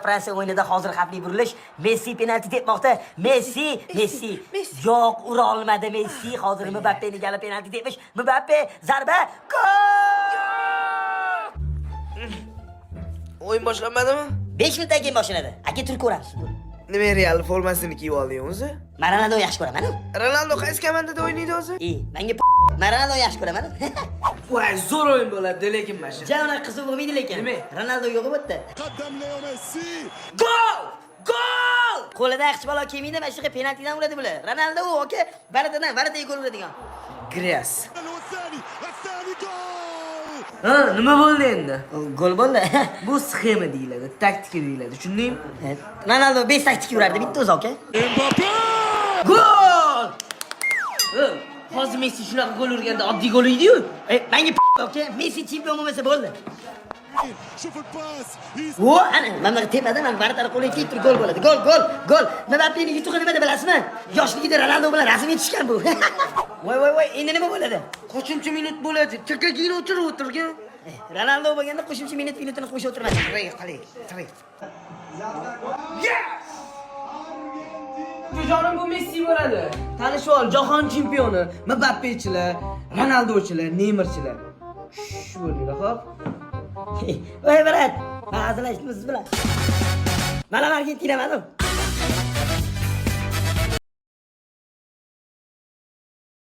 Fransiya o'yinida hozir xavfli burilish. Messi penalti tepmoqda. Messi, Messi. Yo'q, ura olmadi Messi. Hozir Mbappeni gala penalti tepmish. Mbappe zarba. Gol! O'yin boshlanmadimi? 5 minutdan keyin boshlanadi. Aka, turib ko'ramiz futbol. Nima, Real formasini kiyib olding o'zi? Man Ronaldo yaxshi ko'raman. Ronaldo qaysi komandada o'ynaydi o'zi? E, menga man Ronaldo yaxshi ko'raman. Voy, zo'r o'yin bo'ladi lekin mana shu. Ja unaqa qiziq bo'lmaydi lekin. Nima? Ronaldo yo'q bu yerda. قدم ليو ميسي. Gol! Gol! Qo'lida hech balo kelmaydi, mana shunaqa penaltidan uradi bular. Ronaldo u aka, varatadan, varataga gol uradigan. Gryaz. والثاني، الثاني، جول! Ha, nima bo'ldi endi? Gol bo'ldi. Bu sxema deyiladi, taktika deyiladi, tushundingmi? Ronaldo 5 taktik urardi bitta o'zi aka. امبابي! Gol! Ha, hozir Messi shunaqa gol urganda oddiy gol edi-yu. E, menga aka, Messi chempion bo'lmasa bo'ldi. شوف الباس. O, ana, mana bunaqa tepada, mana varatalar qo'liga tegib turib gol bo'ladi. Gol, gol, gol. Mbappeni yutug'i nimada bilasizmi? Yoshligida Ronaldo bilan rasmga tushgan bu. Voy, voy, voy, endi nima bo'ladi? Qo'shimcha minut bo'ladi. Tikagina o'tirib o'tirgan. E, Ronaldo bo'lganda qo'shimcha minut minutini qo'shib o'tirmadi. Qalay, qalay, qalay. Yes! Jonim, bu Messi bo'ladi. Tanishib ol, jahon chempioni, Mbappechilar, Ronaldochilar, Neymarchilar. Shu bo'linglar, xo'p? Voy, брат, man hazillashdim siz bilan. Man ham Argentinamanu.